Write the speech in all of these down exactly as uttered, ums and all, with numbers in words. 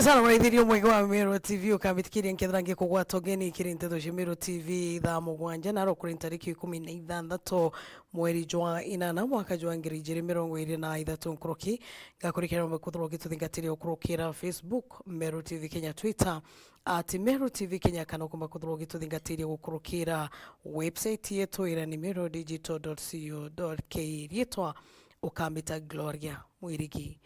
Sana muraithiria mwega wa Meru T V, ukambitikiria nkethira ngikugwata ugeni kiri nteto cia Meru T V thaa mugwanja na rukuri ntariki ikumi na ithanthatu mweri jwa inana mwaka jwa ngiri ijiri mirongo iri na ithatu nkuruki. Ngakurikira nombe kuthirwa ugituthingatiria gukurukira Facebook, Meru T V Kenya, Twitter, at Meru T V Kenya, kana ukumba kuthirwa ugituthingatiria gukurukira website yetu, ira ni meru digital dot co dot ke. Riitwa ukambita Gloria Mwirigi.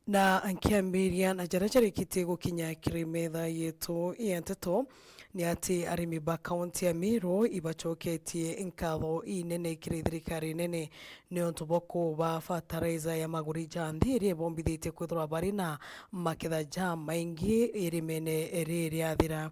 Na nkiambiria na jaria jarikitie gukinya kiri metha yetu ya nteto, ni ati arimi ba kaunti ya Meru ibacoketie nkatho inene kiri thirikari nene niuntu bwa kuba fertilizer ya maguri ja nthi, iria ibombithitie kwithirwa bari na maketha ja maingi irimene riri riathira.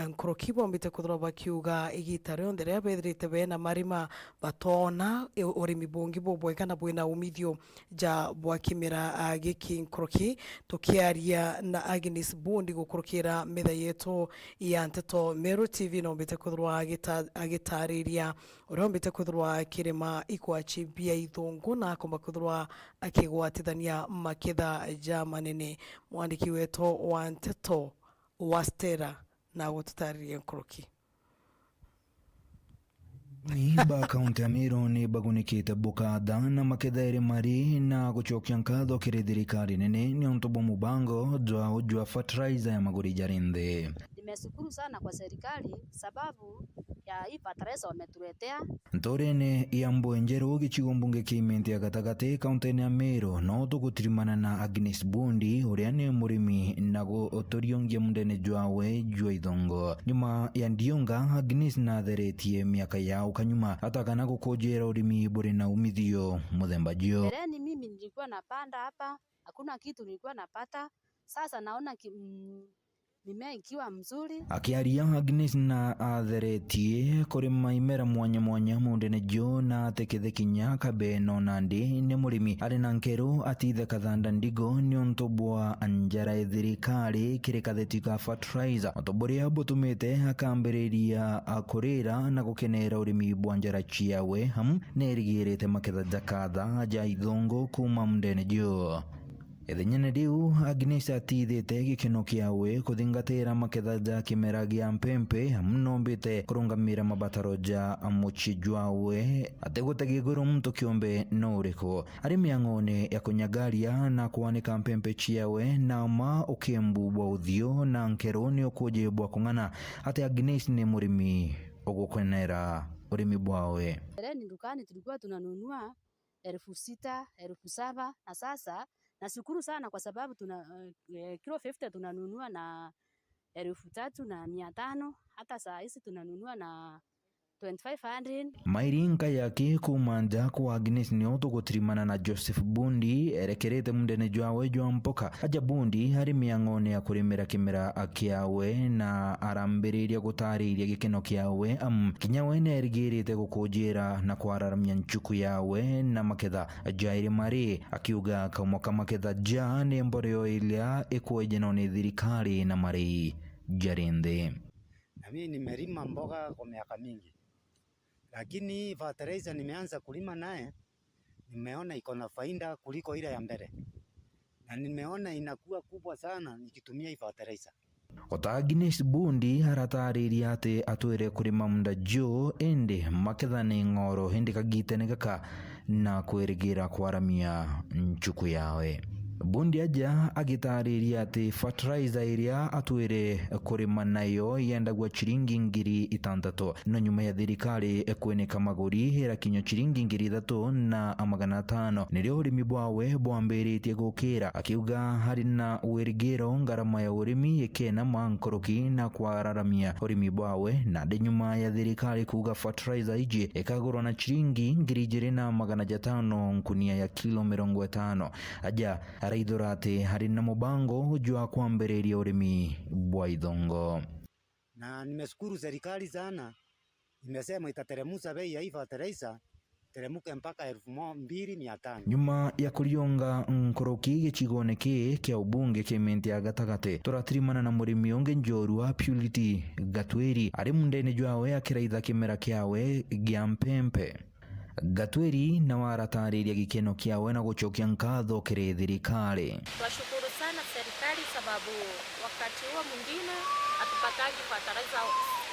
Nkuruki bombite kwithirwa bakiuga igita rionthe riria bethirite bena marima batoona i-, urimi bungi bubwega na bwina umithio ja bwa kimera, a, giki nkuruki. Tukiaria na Agnes Bundi gukurukira metha yetu ya nteto, Meru T V nombite kwithirwa agita-, agitariria uria ombite kwithirwa akirima ikwachi bia ithungu na akomba kwithirwa akigwatithania maketha ja manene. Mwandiki wetu wa nteto, Wastera, na gututariria nkuruki. Ni ba kaunti ya Meru ni bagunikite bukatha na maketha iri mari na gucokia nkatho kiri thirikari nene niuntu bwa mubango jwao jwa fertilizer ya maguri jari nthi. Nimeshukuru sana kwa serikali sababu ya hii fertilizer wametuletea. Nturene ya Mboe Njeru, gicigo mbunge kia Imenti ya Gatagati, kauntine ya Meru, no tugutirimana na Agnes Bundi, uria ni murimi na guturiongia mundene jwawe jwa ithungu. Nyuma ya ndionga, Agnes natheretie miaka ya uka nyuma, atakana gukujira urimi buri na umithio muthemba juu. Mbeleni mimi nilikuwa napanda hapa, hakuna kitu nilikuwa napata. Sasa naona ki-, mm, mimea ikiwa mzuri. Akiaria, Agnes na atheretie kurima imera mwanya mwanya mundene juu na atikithe kinya kabeno, nandi ni murimi ari na nkero atithe kathanda ndigo niuntu bwa njara ya thirikari kiri katheti ka fertilizer, untu buria butumite akambiriria kurira na gukenera urimi bwa njara ciawe, amu nerigirite maketha ja katha ja ithungu kuuma mundene juu. Ithenyene riu, Agnes atithite gikeno kiawe kuthingatira maketha ja kimera gia mpempe, amu nombite kurungamira mabataro ja mucii jwawe atigutega iguru muntu kiumbe no uriku. Ari miang'one ya kunyagaria na kwanika mpempe ciawe, na ma ukimbu bwa uthio na nkero ni ukuji bwa kung'ana ati Agnes ni murimi ugukenera urimi bwawe. Mbeleni dukani tulikuwa tunanunua elfu sita, elfu saba, na sasa nashukuru sana kwa sababu tuna, eh, kilo fifty tunanunua na elfu tatu na mia tano, hata saa hizi tunanunua na twenty-five hundred. Mairi nka yake kuuma nja kwa Agnes nio tugutirimana na Joseph Bundi, erekerete mundene jwawe jwa mpoka. Aja Bundi ari miang'one ya kurimira kimera kiawe na arambiriria gutariria gikeno kiawe, amu kinya we nerigirite gukujira na kwararamia nchuku yawe na maketha ja irima ri, akiuga kauma ka maketha ja ni mboreo iria ikwejenwa ni thirikari na marei jari nthi. Na mimi nimelima mboga kwa miaka mingi, lakini hii fertilizer nimeanza kulima naye, nimeona iko na faida kuliko ile ya mbele, na nimeona inakuwa kubwa sana nikitumia hii fertilizer. O ta Agnes Bundi aratariria ati atwire kurima munda juu, indi maketha ni ng'oro, indi kagitene gaka na kwirigira kwaramia nchuku yawe. Bundi aja agitariria ati fertilizer iria atwire kurima nayo yendagua ciringi ngiri itantatu, no nyuma ya thirikari kwinika maguri irakinywa ciringi ngiri ithatu na magana atano, nirio urimi bwawe bwambiritie gukira, akiuga hari na wirigiro ngarama ya urimi ikenama nkuruki na kwararamia urimi bwawe, nandi nyuma ya thirikari kuuga fertilizer iji ikagurwa na ciringi ngiri ijiri na magana jatano nkunia ya kilo mirongo itano. Aja araithura ati hari na mubango jwa kwambiriria urimi bwa ithungu. Na nimeshukuru serikali sana, imesema itateremusha bei ya hii fertilizer, teremuke mpaka elfu mbili mia tano. Nyuma ya kurionga nkuruki gicigone kii kia ubunge kia Imenti ya Gatagati, turatirimana na murimi ungi njorua Purity Gatwiri, ari mundene jwawe akiraitha kimera kiawe gia mpempe. Gatwiri nawe aratariria gikeno kiawe na gucokia nkatho kiri thirikari. Twashukuru sana serikali sababu wa-, Wakati huo mwingine hatupatangi fertilizer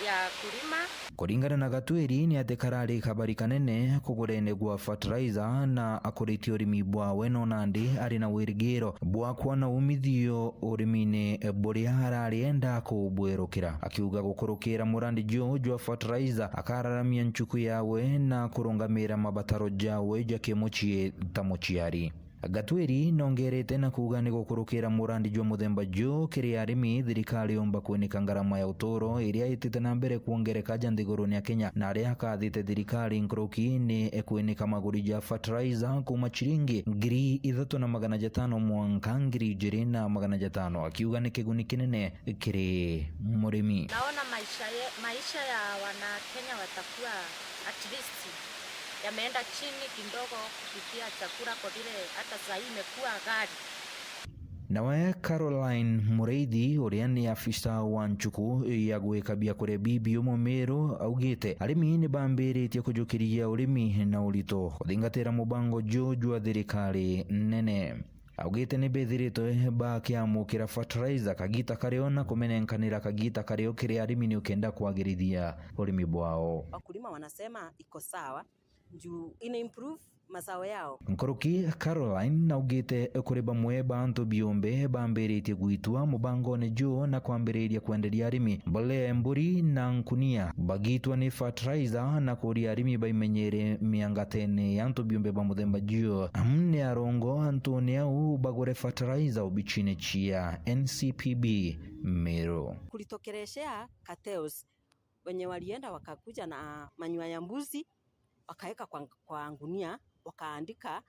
ya kulima. Kuringana na Gatwiri, ni ati karari kabari kanene kugurene gwa fertilizer na akuritie urimi bwawe, no nandi ari na wirigiro bwa kwona umithio urimine buria ararienda kubwerukira. Akiuga gukurukira murandi juu jwa fertilizer, akararamia nchuku yawe na kurungamira mabataro jawe ja kimucii ta muciari. Gatwiri nongerete na kuuga ni gukurukira murandi jwa muthemba juu kiri arimi, thirikari yumba kwinika ngarama ya uturo iria itite na mbere kwongereka aja nthigurune ya Kenya, na aria akathite thirikari nkuruki ni ekwinika maguri ja fertilizer kuuma ciringi ngiri ithatu na magana jatano mwanka ngiri ijiri na magana jatano, akiuga ni kiguni kinene kiri murimi. Naona maisha, ye, maisha ya Wanakenya watakuwa at least yameenda chini kidogo kupitia chakula, kwa vile hata saa hii imekuwa ghali. Nawe Caroline Mureithi, uria ni afisa wa nchuku ya gwikabia kuria bibiu Mumiru, augite arimi ni bambiritie kujukiria urimi na urito kuthingatira mubango juu jwa thirikari nene. Augite ni bethiritwe bakiamukira fertilizer kagita kario na kumenenkanira kagita kario kiri arimi ni ukenda kwagirithia urimi bwao. Wakulima wanasema iko sawa juu ina improve mazao yao. Nkuruki Caroline naugite kuri bamwe ba antu biumbe bambiritie gwitua mubangone juu na kwambiriria kwenderia arimi mbolea ya mburi na nkunia bagitwa ni fertilizer na kuria arimi baimenyere miangatene ya antu biumbe ba muthemba juu. Amu ni arongo antune au bagure fertilizer obichine cia N C P B Meru. Kulitokelezea cartels wenye walienda wakakuja na manyoya ya mbuzi wakaweka kwa, kwa gunia, wakaandika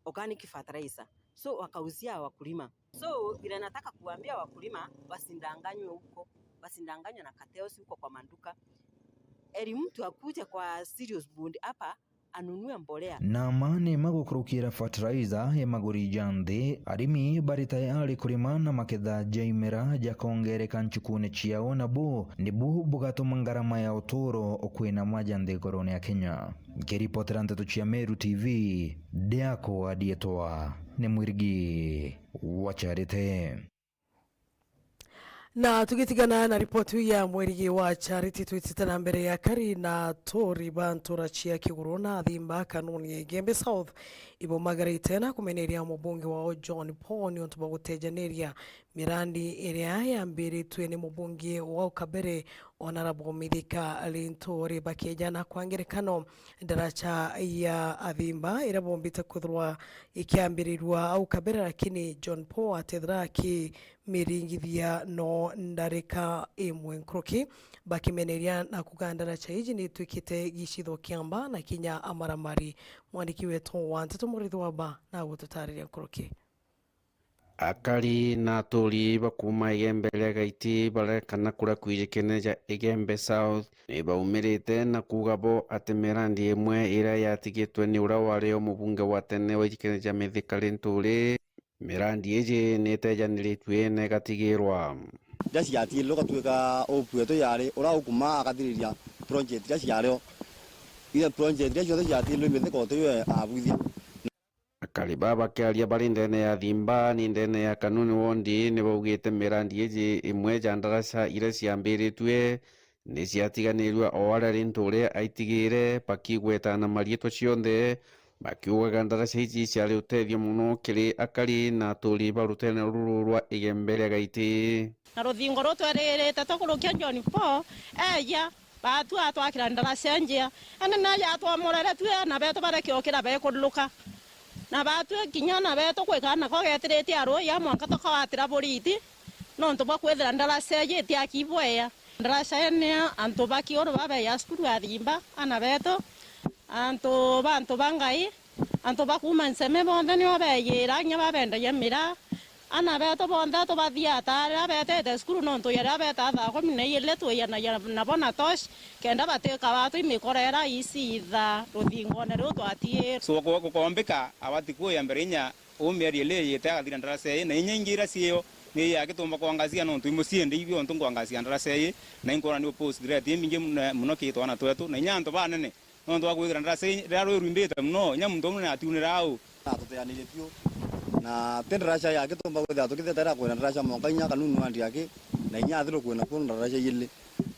organic fertilizer, so wakauzia wakulima. So vile nataka kuambia wakulima wasidanganywe huko, wasidanganywe na cartels huko kwa maduka. Eri mtu akuje kwa Sirius Bund hapa anunue mbolea. Na ma ni magukurukira fertilizer ya maguri ja nthi, arimi bari tayari kurima na maketha ja imera jakongereka nchukune ciao, na bu nibu bugatuma ngarama ya uturo kwinama ja nthigurune ya Kenya. Nkiripotera nteto cia Meru T V, ndiakwa ndietwa ni Mwirigi wa Charity. Na tugitigana na ripoti ya Mwirigi wa Charity, twitite na mbere ya kari na aturi ba ntura cia Kiguru na Athimba kanuni ya Igembe South ibumagarite na kumeneria mubunge wao John Paul niuntu bwa gutejaniria mirandi iria yambiritwe ni mubunge wao kabere Honourable Mithika Linturi. Bakeja na kwa ngerekano ndaraca ya Athimba iria bombite kwithirwa ikiambirirua au kabere, lakini John Paul atethira aki miringithia no ndarika imwe nkuruki, bakimeneria na kuga ndaraca iji nitwikite gicitho kia mba na kinya amaramari. Mwandiki wetu wa nteto Murithi wa Mba na gututariria nkuruki. Akari na aturi ba kuuma Igembe ria Gaiti barekana kuria kwijikene ja Igembe South nibaumirite na kuuga bo ati mirandi imwe iria yatigitwe ni uria wari o mubunge wa tene wa ijikene ja Mithika Linturi, mirandi iji niitejaniritue na igatigirwa. Iria ciatiirwe gatuika hope yetu yari uria ukuma akathiriria project iria ciario. Ithe project iria ciothe ciatiirwe Mithika utiwe abuthia. Akari baa bakiaria bari ndene ya Thimba ni ndene ya Kanuni wondi nibaugite mirandi iji imwe ja ndaraca iria ciambiritue ni ciatiganirue o aria Linturi aitigire, bakigweta na mariitwa cionthe, bakiugaga ndaraca iji ciari utethio mono kiri akari na aturi ba rutene ruru rwa Igembe ria Gaiti. Na ruthingo ruu tweririte tukurukia John Paul eja, baatu atwakira ndaraca njia. Ene naja atwomorere tue ana betu bareke ukira bekuluka. Na baatu kinya ana betu gwikara nako getiritie arui ya mwanka tukawatira buriti, nontu bwa kwithira ndaraca iji itiaki bwea. Ndaraca ene antu ba kiuru babeja cukuru athimba ana betu, antu ba antu ba Ngai, antu ba kuuma Nseme bonthe nio beejira, kinya babendagia miraa. Ana betu bonthe tubathiata riria betete cukuru, nontu ya riria betaa thaa kumi na iiri twiyanagia nabo na tosh, kenda batikabaa twi mikoro iria ici itha ruthingone ruu twatiirwe. So, ku-, gukombika abati kuuya mbere inya uu mieri ili iyite agathira ndaraca ii, na inya ingi iria ciio ni ii agitumba kwangazia, nontu imuciende ibi ontu nkwangazia ndaraca ii, na inkwona ni upost threat imbingi muno, muno ki twana twetu, na inya antu banene. Nontu bwa kwithira ndaraca ii riria rwi rwimbite mono, inya muntu umwe ni atiunira au. Atuteanirie biu. Na ti ndaraca ya aki tumba kwithira tukitheta ira kwina ndaraca mwanka inya kanunu andi aki, na inya athiru kwina kuo ndaraca ijiri.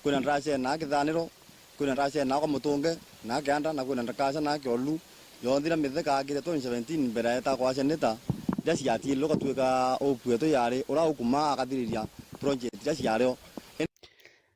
Kwina ndaraca ena Kithaniro, kwina ndaraca ena kwa Mutunge, na Kianda, na kwina ndaraca na Kiolu. Yonthe iria mitheka akite twenty seventeen mbere ya eta kwa seneta, iria ciatiirire ugatwika ukue tu yari ura ukuma akathiriria project iria ciario.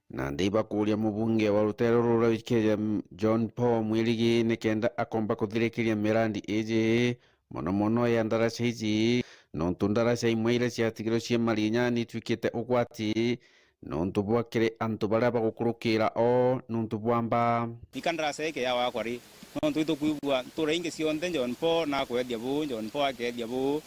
Nandi ibakuria mubunge wa ruteere ruru rwa Wikeria, John Paul Mwirigi, nikenda akomba kuthirikiria mirandi iji, mono mono ya ndaraca iji, nontu ndaraca imwe iria ciatigirwe cia marinya ni itwikite ugwati nontu bwa kiri antu baria bagukurukira o nontu bwa mbaa. Ika ndaraca ike ya wakwa ri, nontu itukwigua ntura ingi cionthe John Paul nakwethia buu, John Paul akethia buu,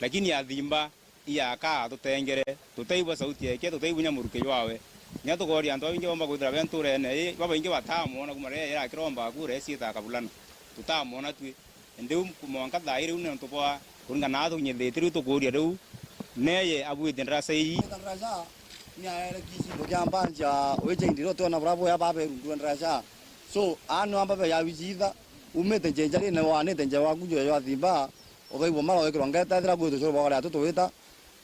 lakini athimba iaka tutengere, tutaigua sauti yake, tutaigua inya muruki jwawe. Inya tukoria antu babaingi bomba kwithira be nturene ii, babaingi batamwona kuma riria irakiromba kura iciita kabulana. Tutamwona tui. Indi u mwanka thaa ii riu ni untu bwa kuringana na tunyithitie riu tukuria riu, neye abuite ndaraca ii. Ndaraca ni aere kicindo kia mbanjia wicha indiro tiona bura buya baberundue ndaraca. So, aa ni amba be ya wiciitha, umite njenjarine wanite nja waku njuya jwa thimba, ukaigua mara ugekirwa ngeta ethira gwitu curu bwa ria tutuwita,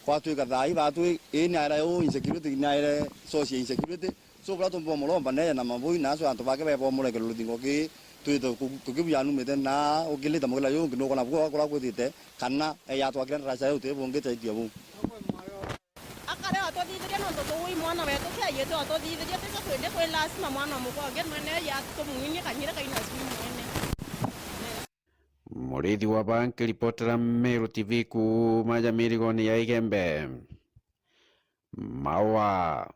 kwatwika thaa ii batwi, ii ni aira yo insecurity, ni aire source ya insecurity. So, bura tumba muromba neye na mabui na acio antu bake bebomore kiruru thingo ki, twite ku-, kukibuya numite na ukilite mukila yungi nukona bukwa kura kwitite, kana eya twakira ndaraca yo tibungi chaitia bu. Akare atuthithirie nontu tuui mwana wetu kiaiyite atuthithirie, tija twindi kwi lazima mwana mukwa ungi mwene ya tumwinie kanyire kaina sui mwene. Murithi wa baa nkiripotera Meru T V kuuma ja mirigoni ya Igembe. Mawa.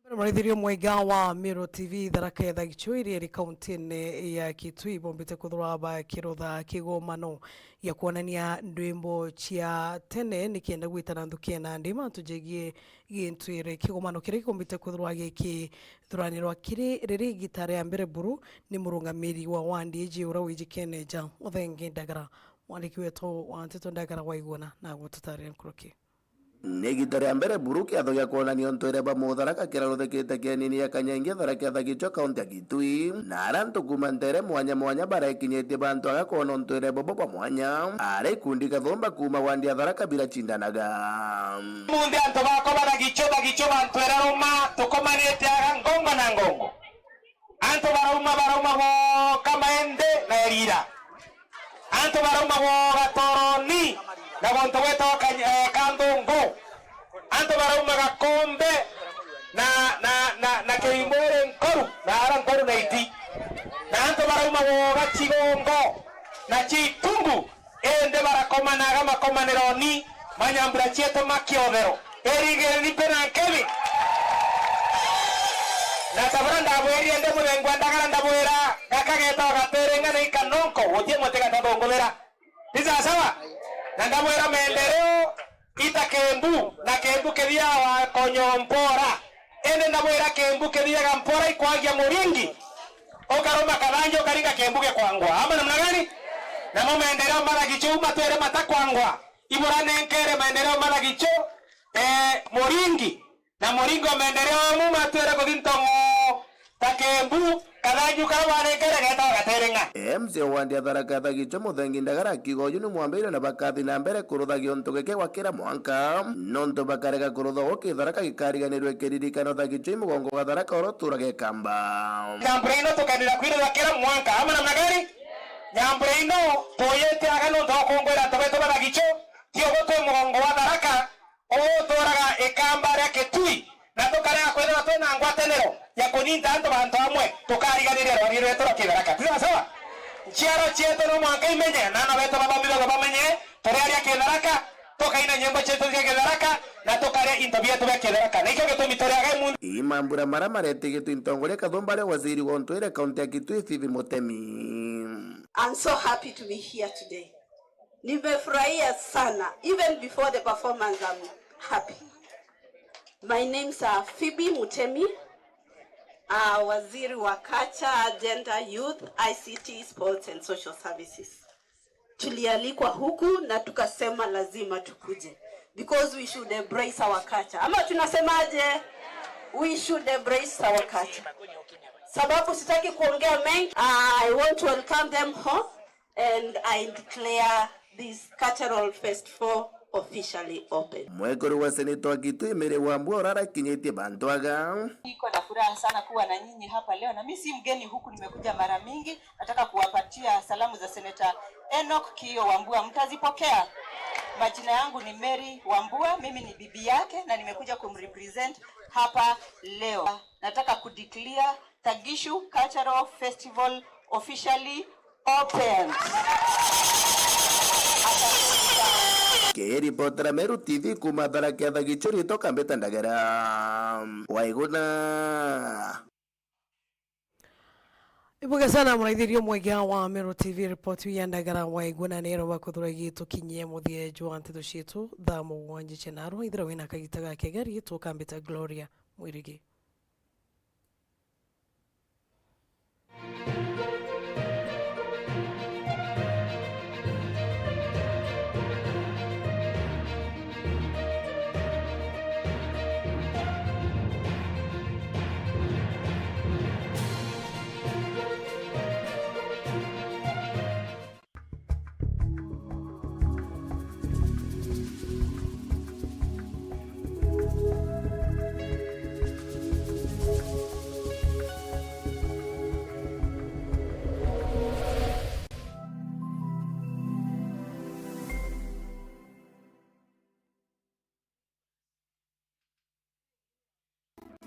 Mbere, mwarithirio mwega wa Meru T V, Tharaka Ethagichu iria iri kauntine ya Kitui bombite kwithirwa bakirutha kigomano gia kwonania ndwimbo cia tene nikenda gwitana nthuki ya nandi mantu jegie gintwire. Kigomano kiria gikombite kwithirwa gikithuranirwa kiri riri igita ria mbere buru ni murungamiri wa wandi iji uria wijikene ja Uthengi Ndagara. Mwandiki wetu wa nteto Ndagara waigua na na gututaria nkuruki. Ni igita ria mbere buru kiatho gia kwonania untwire bwa Mutharaka kiraruthikite kienini ya Kanyaingi, Tharaka Ethagichu, kaunti ya Kitui, na aria antu kuuma nteere mwanya mwanya barekinyitie bantu aga kwona untwire bobo bwa mwanya. Ari ikundi kathumba kuuma wandi ya Tharaka biracindanaga. Munthi antu bakwa ba Thagichu, Thagichu bantwire ruma, tukomanite aga ngongo na ngongo. Antu barauma, barauma gwoka Maende na Erira. Antu barauma gwoka Toroni na guntu gwetagwa Kany-, eh, Kanthungu. Antu barauma Gakombe na, na, na, na Kirimbwiri Nkoru na ara Nkoru na Iti. Na antu barauma gwoka Chigongo na Chitungu. Indi barakomanaga makomanironi, manyambura cietu makia uthero. Eri ngireni mpe na nkebi. Na ta buria ndabwirire ndi muthengu wa ndagara, ndabwira, gaka getagwa gatere ng'ana ikanonko, guti muti gatathunguthira. Ni sawa sawa? Na ndabwira maendeleo ita Kembu, na Kembu kithia wa konyompora. Indi ndabwira Kembu kithia ga mpora ikwagia muringi. Ukaruma kathanju ukaringa Kembu gikwangwa. Ama namna gani? Namo maendeleo ma Thagichu matwire matakwangwa. Iburanenkere maendeleo ma Thagichu, eh, muringi. Na muringi wa maendeleo amu matwire kuthi ntongo ta Kembu, kathanju karia banenkere getagwa gatere ng'a. M C A wa wandi ya Tharaka Ethagichu Muthengi Ndagara akiuga uju ni mwambiririo na bakathi na mbere kuruthagia untu giki gwa kira mwanka, nontu bakarega kurutha uki Tharaka gikariganirwe kiririkano Thagichu i mugongo gwa Tharaka uria uturaga Ikamba. Nyambura ino tukenderea kwirira kira mwanka, ama namna gani? Nyambura ino tuyite aga nontu wa gukungwira antu betu ba Thagichu, ti ugu twi mugongo wa Tharaka, ugu uturaga Ikamba ria Kitui, na tukarega kwithirwa twina ngwataniro ya kunyita antu bantu amwe, tukariganirira rwari rwetu rwa Kitharaka. Ti sawa sawa? Nchiarwa cietu no mwanka imenye, na ana betu bathomithagua bamenye, turiaria Kitharaka, tukaina nyimbo cietu cia Kitharaka, na tukaria into bietu bia Kitharaka. Nikio gitumi turi aga imunthi. Ii mambura maria maretigitwe i ntongoria kathumba aria waziri wa untwire kaunti ya Kitui Fifi Mutemi. I'm so happy to be here today. Nimefurahia sana. Even before the performance, I'm happy. My name's uh, Phoebe Mutemi, uh, waziri wa culture, gender, youth, I C T, sports and social services. Tulialikwa huku na tukasema lazima tukuje because we should embrace our culture. Ama tunasemaje? We should embrace our culture. Sababu sitaki kuongea mengi. I want to welcome them home and I declare This cultural festival officially open. Mwekuru wa Seneta wa Kitui Mary Wambua urarakinyitie bantu aga. Niko na furaha sana kuwa na nyinyi hapa leo, na mi si mgeni huku, nimekuja mara mingi. Nataka kuwapatia salamu za Senator Enoch Kiyo Wambua, mtazipokea? Majina yangu ni Mary Wambua, mimi ni bibi yake na nimekuja kumrepresent hapa leo. Nataka kudeclare Tagishu Cultural Festival officially open. Kiripotera Meru T V kuma Tharaka Kitui, riitwa Kambita Ndagera Waiguna. Ibuge sana muraithiria mwega wa Meru T V, report ya Ndagara Waiguna, na nero bakuthura gitukinyie muthia jwa nteto cietu thaa mugwanja cia narua. Ithira wina kagita gakega, riitwa Kambita Gloria Mwirigi.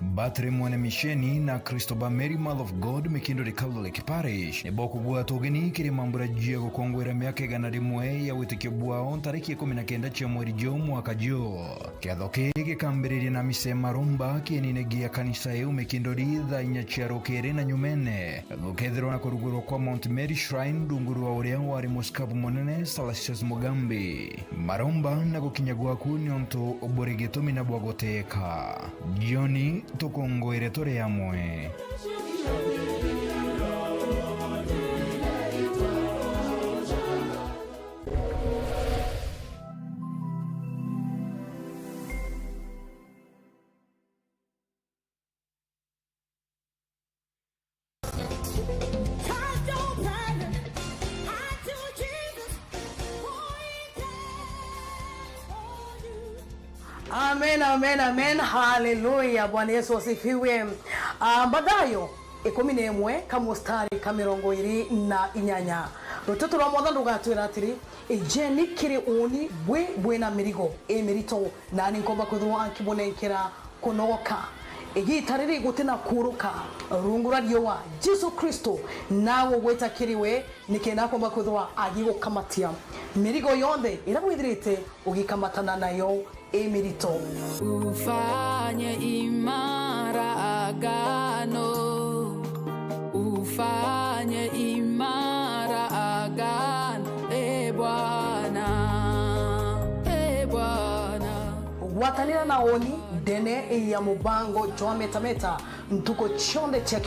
Batri Mwene Misheni na Kristo ba Mary Mother of God Mikinduri Catholic Parish ni bokugwata ugeni kiri mambura jia gukongwera miaka igana rimwe ya witikio bwao ntariki ikumi na kenda cia mweri juu mwaka juu. Kiatho kii gikambiriria na misa ya maromba kienine gia kanisa iu Mikinduri thaa inya cia rukiri, na nyumene gukethirwa na kurugurwa kwa Mount Mary Shrine rungu rwa uria wari musikabu munene Salasius Mugambi. Maromba na gukinya gwaku ni untu buri gitumi na bwa guteka. Jioni tukungwire turi amwe. Amen, amen, amen. Hallelujah. Bwana Yesu asifiwe. Ah, Mathayo ikumi na imwe ka mustari ka mirongo iri na inyanya. Ruteto rwa Mwathani rugatwira atiri, "Ijeni kiri uuni bwi bwina mirigo imirito, nani nkomba kwithirwa nkibunenkera kunogoka." Igiita riri guti na kuuruka rungu rwa riua, Jesu Kristo nawe ugwita kiri we, nikenda akomba kwithirwa agigukamatia mirigo yonthe iria withirite ugikamatana nayo imirito. Ufanye imara agano, ufanye imara agano, e Bwana, e Bwana. Gwatanira na uuni ndene ya mubango jwa Metameta ntuku cionthe cia